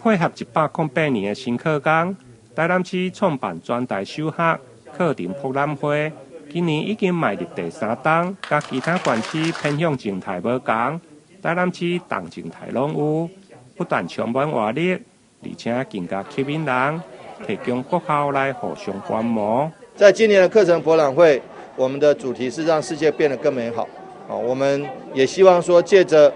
配合108年的新課綱，台南市創辦全台首學課程博覽會，今年已經邁入第三冬，佮其他縣市偏向靜態無仝，台南市動靜態攏有，不但充滿活力，而且更加吸引人，提供國校來互相觀摩。在今年的課程博覽會，我們的主題是讓世界變得更美好。啊，我們也希望說，借著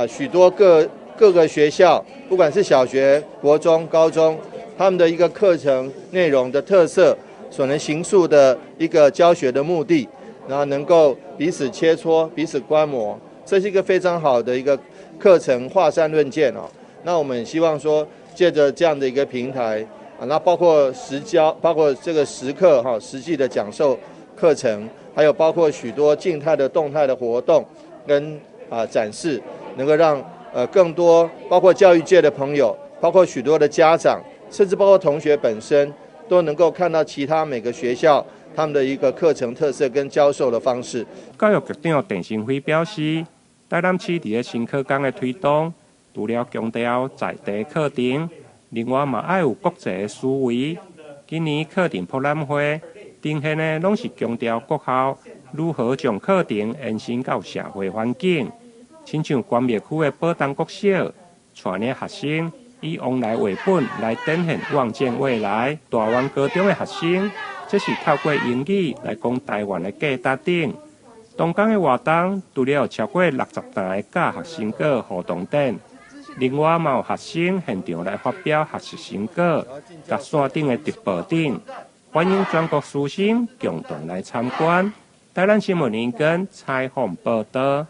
許多各個學校，不管是小學、國中、高中，他們的一個課程內容的特色，所能形塑的一個教學的目的，然後能夠彼此切磋、彼此觀摩，這是一個非常好的一個課程華山論劍哦。那我們希望說，借著這樣的一個平台啊，那包括實教，包括這個實課哈，實際的講授課程，還有包括許多靜態的、動態的活動跟展示，能夠讓更多包括教育界的朋友，包括許多的家長，甚至包括同學本身，都能夠看到其他每個學校他們的一個課程特色跟教授的方式。教育局長鄭新輝表示，台南市佇咧新課綱的推動，除了強調在地課程，另外嘛愛有國際的思維。今年課程博覽會呈現的攏是強調國校如何將課程延伸到社會環境。親像關廟區的寶東國小，帶領學生以往來為本來展現望見未來。大灣高中的學生，則是透過英語來講台灣的價值等。當工的活動，除了有超過60檔的教學成果活動等，另外嘛有學生現場來發表學習成果，佮線頂的直播等，歡迎全國師生共同來參觀。台南新聞林根採訪報導。